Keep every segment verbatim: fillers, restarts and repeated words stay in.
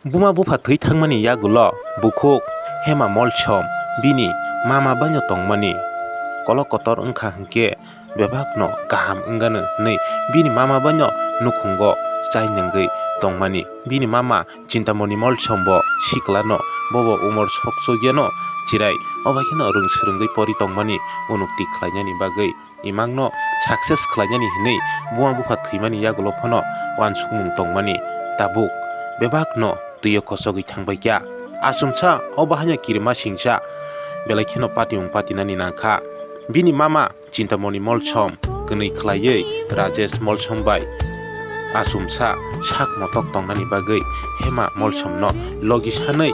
Buma bupha thwi thangmani yagulo bukhuk Hema Molsom bini mama baino tongmani kolok kotor wngkha hwnkhe bebakno kaham wngano hwnwi bini mama baino nukhungo chai nangwi tongmani. Bini mama Chintamoni Molsom bo siklano, bobo umor sok chogyano chirai, obo haino rwng swrwngwi pori tongmani, unukti khlainani bagwi imangno success khlainani hwnwi buma bupha thwimani yagulo phano uansukmung tongmani. Tabuk bebakno twiyo kochogwi thangbaikha. Achomsa obo haino kirima singsa, belai kheno patimung patinani nangkha. Bini mama Chintamoni Molsom kwnwi khlaiwi Rajesh Molsom bai achomsa sak motok tongnani bagwi Hema Molsomno logi sanwi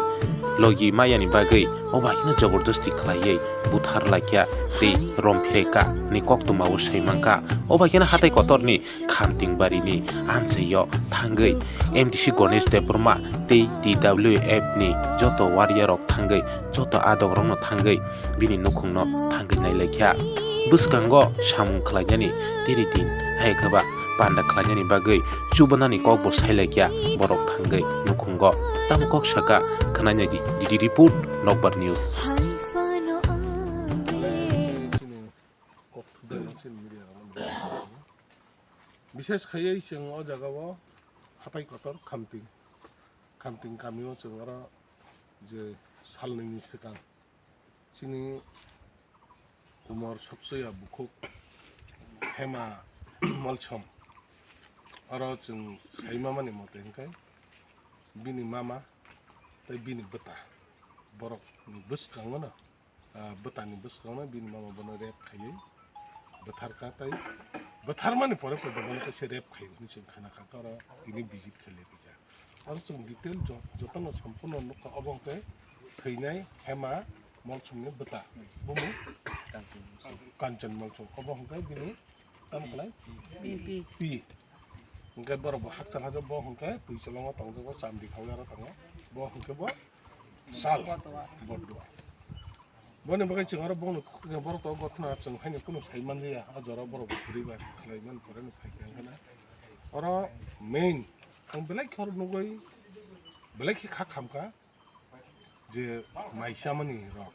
logi mayani bagwi obo haino jobordosti khlaiwi buthar laikha tei rom phireka hwnwi koktwmao sai mankha. Obo haino hatai kotorni Khamtingbarini amchaio thangwi M D C Ganesh Debbarma tei T W F ni joto warrior rok thangwi, joto adongrokno thangwi bini nukhungno thangwi nailaikha. Bwskango samung khlainani tini din hai khe ba panda khlainani bagwi chubanani kokbo sailaikha borok thangwi nukhungo. Tamo kok saka khwnaina di, D D report, Nokbar News. Bises khaiwi chwng o jagao hatai kotor Khamting, Khamting kamio chwng oro je salnwini swkang chini umor soksoya bukhuk Hema Molsom oro chwng saimamani mote hwnkhe bini mama tei bini bwta borokni bwskango no ah, bwtani bwskango bini mama bono rape khaiwi bwtharkha tei bwtharmani pore pore bono kaisa rape khaio hinwi chwng khna kha oro tini visit khe lepikha. Oro chwng detail jo-, jotono sampuno nukha obo hwnkhe thwinai Hema Molsomni bwta bumung Kanchan Molsom obo hwnkhe bini tamo khlai Pi. Pi. Hwnkhe borok bo hakchal hajak bo hwnkhe twi cholongo tongjago chamdi khaui aro tongo bo hwnkhe bo sal Bordua. Boni bagwi chwng oro bongni khukni borok to gotna chwng haino kunu sai manjaya, o jora borok bo kwrwi bai khlai man pore no phai khe hwnkhe na. Oro main ang belai khor nugwi belai khe kha khamkha je mai chamani rok.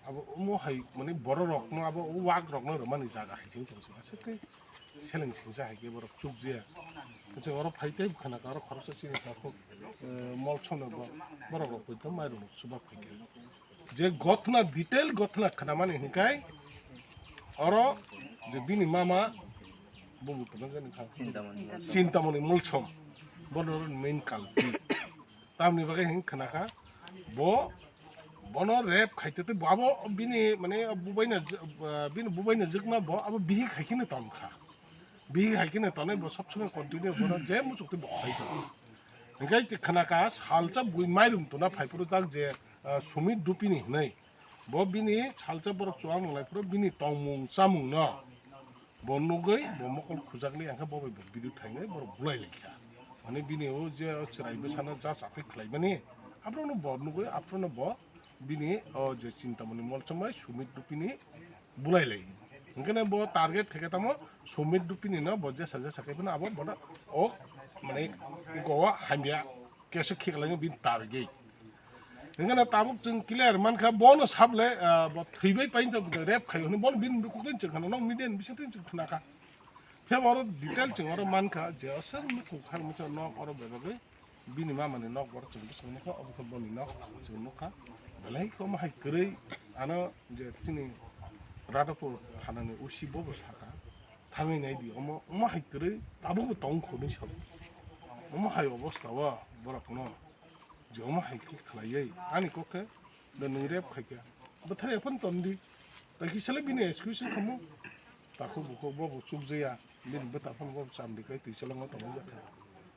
Abo omo hai mane borok rokno abo wak rokno rwmani jaga hai chwng chwng aswk khe seleng singsa hai khe borok chukjaya. Chwng oro phai tei khana ka oro khoroksa chini takhuk, eh, Molsomno bo borok rok poito mai rok chuba phai khe. Je gotna detail gotna khnamani hwnkhe oro je bini mama bo buktano jani kha Chintamoni Molsom. Chintamoni Molsom. Bono main culprit. Tamni bagwi hwn khna kha bo bono rape khaite tei bo abo bini mane bubaina bini bubaina jwkna bo abo bihi khaikhe no tongkha. Bihi khaikhe no tongnai bo sob somoi continue bono je muchuk tei bo khai tongo. Hwnkhe khna kha salsa bui mairum tuna phaiphuru tak je, ah, Sumit Dupini hwnwi. Bo bini salsa borok chuwak nang lai phuru bini tongmung chamung no bo nugwi bo mokol khujakli angkhe bo bai bo video thainai borok bulai lai kha. Mane bini o je o chwrai bwsano ja chathai khlai mani aphuru no bo nugwi aphuru no bo bini o je Chintamoni Molsom bai Sumit Dupini bulai lai. Hwnkhe bo target khe khe tamo Sumit Dupini no bo jesa jesa khe phano abo bono o mane iko o hamya keso khiklai bini target. Hingke na tabuk chwng clear mankha, bono sable, ah, bo thwibai painto rape khai hwnwi bono bini bukhuk twi chwng khana, nok media ni bisingtwi chwng khna kha. Phiya oro detail chwng oro mankha je aswk nukhung khar muchung nok oro bebagwi bini mamani nok oro chwng bwswk nukha, obo khe boni nok chwng nukha. Belai khe omo hai kwrwi ano je chini Radhapur thanani O C bobo sakha, thangwi naidi omo, omo hai kwrwi tabukbo tong khwnwi sabo. Omo hai obostha o borokno. Je omo hai khe khlaiwi ani kok khe de nwng rape khai kha. Bwthai phano ton di. Ta kisa le bini excuse khamu. Takhuk bukhuk bo bo chukjaya. Bini bwta phano bo chamdi kai twi cholongo tongwi jakha.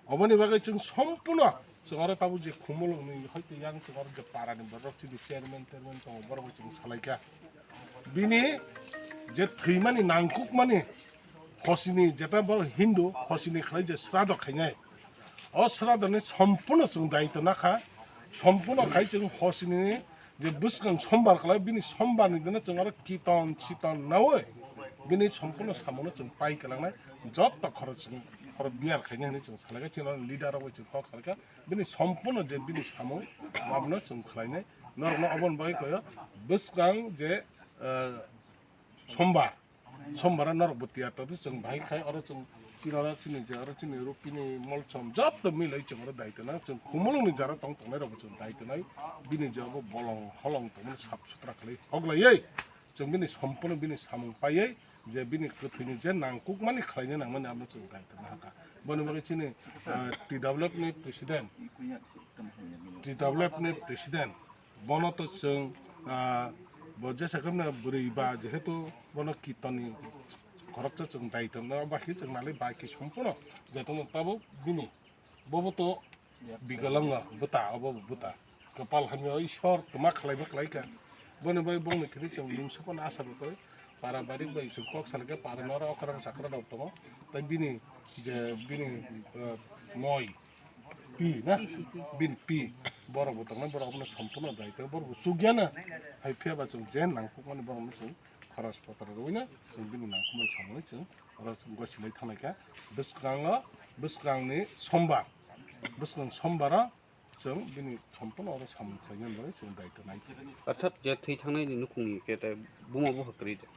Oboni bagwi chwng sompurno chwng oro tabuk je khumulwng ni hoite yang chwng oro je para ni borok chini chairman tairman tongo borok bai chwng salai kha. Bini je thwimani nangkukmani hosini jeta borok Hindu hosini khlai je srado khainai. O sradoni sompurno chwng daitw nakha, sompurno khai chwng hosini je bwskang sombar khlai, bini sombarni dino chwng oro kiton siton naui, bini sompurno samungo chwng pai kwlangnai, jotto khorok chwng khorok biyar khainai hinwi chwng salaikha, chini leader rok bai chwng kok salaikha, Bini sompurno je bini samung abono chwng khlainai. Norokno oboni bagwi koyo bwskang je, eh, sombar, sombaro norokbo tiyar tongdi chwng bahai khai oro chwng chini oro chini je oro chini rupini molsom jotto milai chwng oro dai tongnai chwng khumulungni jara tong tongnai rokbo chwng dai tongnai bini je obo bolong holong tongmani sap sutra khlai hoglaiwi chwng bini sompurno bini samung paiwi je bini kwthwini je nangkukmani khlaina nangmani abono chwng dai tongna hakha. Boni bagwi chini, ah, T W F ni president, T W F ni president, bono to chwng, ah, bo jesa khe bwrwi ba jehetu bono kirtonni khoroksa chwng dai tongna ba khe chwng nalai ba khe sompurno je tongmo tabuk bini bobo to Bigalango bwta, obo bwta. Kapal hamya Ishwar tma khlaiba khlaikha. Boni bai bongni thini chwng mungsa phano asa rwkhe para barik bai chwng kok salkhe para noro okra chakra rok tongo. Tai bini je bini, eh, moi pi na? Pi si pi. Bini pi borok bo tongnai borok abono sompurno dai tei borok bo chukya na. Hai phiya ba chwng je nangkukmani borok no chwng khorang patra rwina chwng bini nangkukmani samani chwng oro chwng gosilai thanglaikha. Bwskango bwskangni sombar. Bwskang sombaro chwng bini sompurno oro samung khlaina bagwi chwng daitw nai. Acha, je thwi thangnai ni nukhungni khe tai buma bupha kwrwi de.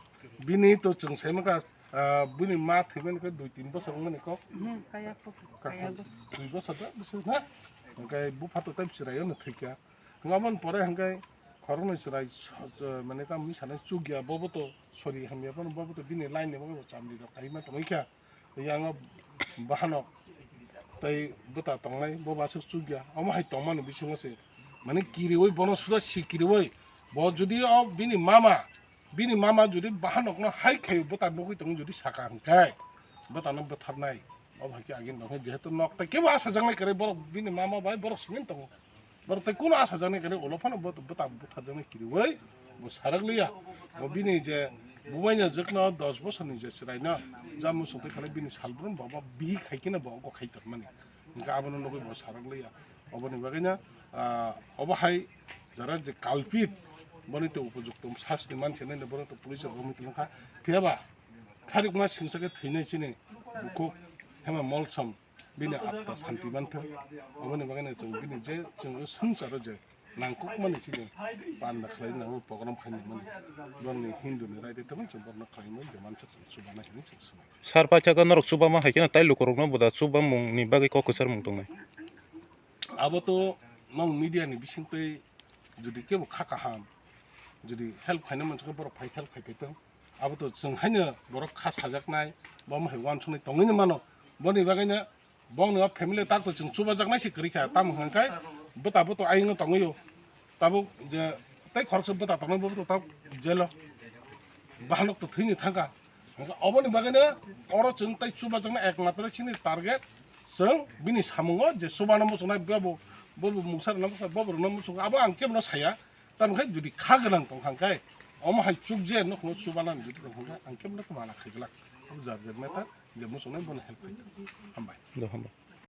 Bini to chwng sai mankha, ah, bini ma thwimani khe dui tin bosor wngmani kok. Hmm, kaya kok, Ka-, kaya go. Dui bosor da bwswk na? Hwnkhe bupha to tai chwraio no thwikha. Hwnkhe aboni pore hwnkhe khoroknwi chwrai so-, so-, mane tamo wngwi sanai chukya, bobo to sori hamya phano bobo to bini line ni bagwi bo chamri rok kaima tongwi kha. Yang o bahanok tei bwta tongnai, bo bo aswk chukya. Omo hai tongmani bisingo se, mane kiriwi bono suda si kiriwi. Bo jodi o bini mama, bini mama jodi bahanokno hai khaio, bwta nugwi tongo jodi saka hwnkhe, bwtano bwtharnai. Obo hai khe agini tongkhe jehetu nok tai kebo asajaknai kwrwi borok bini mama bai borok simi tongo. Borok tei kunu asajaknai kwrwi ulo phano bo bwta bwtharjaknai kiriwi bo sarak liya. Bo bini je bubaini jwkno dos bosorni je chwraino ja muchung twi khalai bini salbrum bo bo bihik hai kheno bo ogo khai tongmani. Hwnkhe abono nugwi bo sarak liya. Oboni bagwino, ah, obo hai jara je culprit boni to upojukto sasti manse nai bono to police rok romwi tongkha. Phiya ba kharikma singsa khe thwinai chini bukhuk hema molsom. Bini atma santi manthok. Aboni bagwino chwng bini je chwng swngcharo je nangkukmani chini panda khlai nango program khainani. Borokni Hindu ni raida tamo chwng borokno khlaimani demand chwng chubana hinwi chwng swmai. Sir paithakgo norok chubama hai kheno tai lukurokno bo da chubamungni bagwi kok kwcharmung tongnai. Abo to nong media ni bisingtwi jodi kebo kha kaham jodi help khaina mansukhe borok phai help khai tong. Abo to chwng haino borok kha sajaknai, bo hai uansuknai tongwino mano. Boni bagwino bongni o family tak to chwng chubajaknai se kwrwi kha, tamo hwnkhai bwta bo to ayung tongwi o. Tabuk je tei khoroksa bwta tongnai bo to tabuk jelo. Bahanok to thwini thangkha. Hwnkhe oboni bagwino oro chwng tei chubajaknai ekmatro chini target chwng bini samungo je chubana muchungnai bo bo bo mungsa rwna muchungnai bo bo rwna muchungo abo ang kebono saya. Tamo khe jodi kha gwnang tong kha khe, omo hai chukje nokno chubanani jodi tong kha khe, ang khe bono khe mana khai glak. Abo jar jar meta je muchungnai bono help khai. Hambai. Do, hambai.